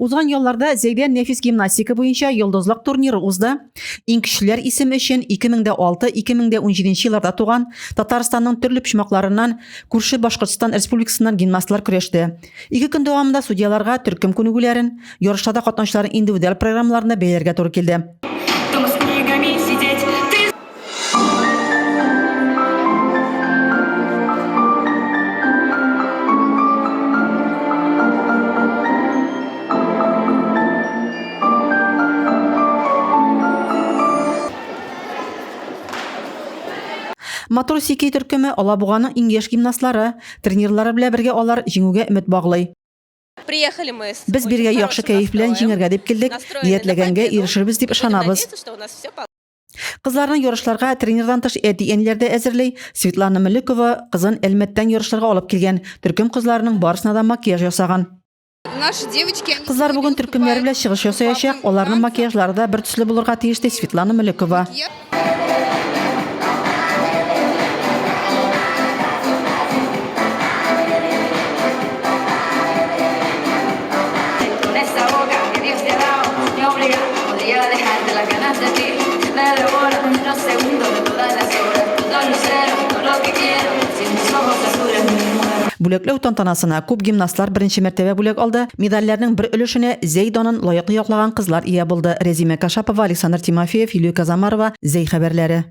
Узган ялларда Зәйдә нәфис гимнастика буенча Йолдызлык турниры узды. Иң көчлеләр исеме өчен 2006-2017 елларда туган Татарстанның төрле почмакларыннан, күрше Башкортстан Республикасыннан гимнастлар көрәште. Ике көн дәвамында судьяларга төркем күнегүләрен, ярышларда катнашучыларның индивидуаль программаларын да бәяләргә туры килде. Дома с книгами сидеть, ты Матур Сикей төркеме Алабуганың иң яшь гимнастлары, тренерлары белән бергә алар җиңүгә өмет баглый. Приехали мы с Без очень бирегә яхшы хорошим кәеф белән настроем, җиңәргә дип килдек, настроены на ниятләгәнгә победу. ирешербез дип Будем ышанабыз. надеяться, что у нас все Кызларны ярышларга тренердан тыш әти-әниләр дә әзерли. Светлана Мөлекова кызын Әлмәттән ярышларга алып килгән. Төркем кызларының барысына да макияж ясаган. Наши девочки, они Кызлар сегодня бүген төркемнәре выступают белән чыгыш по ясаячак, аларның танцам. макияжлары да бер төсле булырга тиеш, ди Светлана Мөлекова. Макияж. Бүләкләү тантанасына күп гимнастлар беренче мәртәбә бүләк алды. Медальләрнең бер өлешенә Зәй данын лаеклы яклаган кызлар ия булды. Рәзимә Кашапова, Александр Тимофеев, Юлия Казамарова, Зәй хәбәрләре.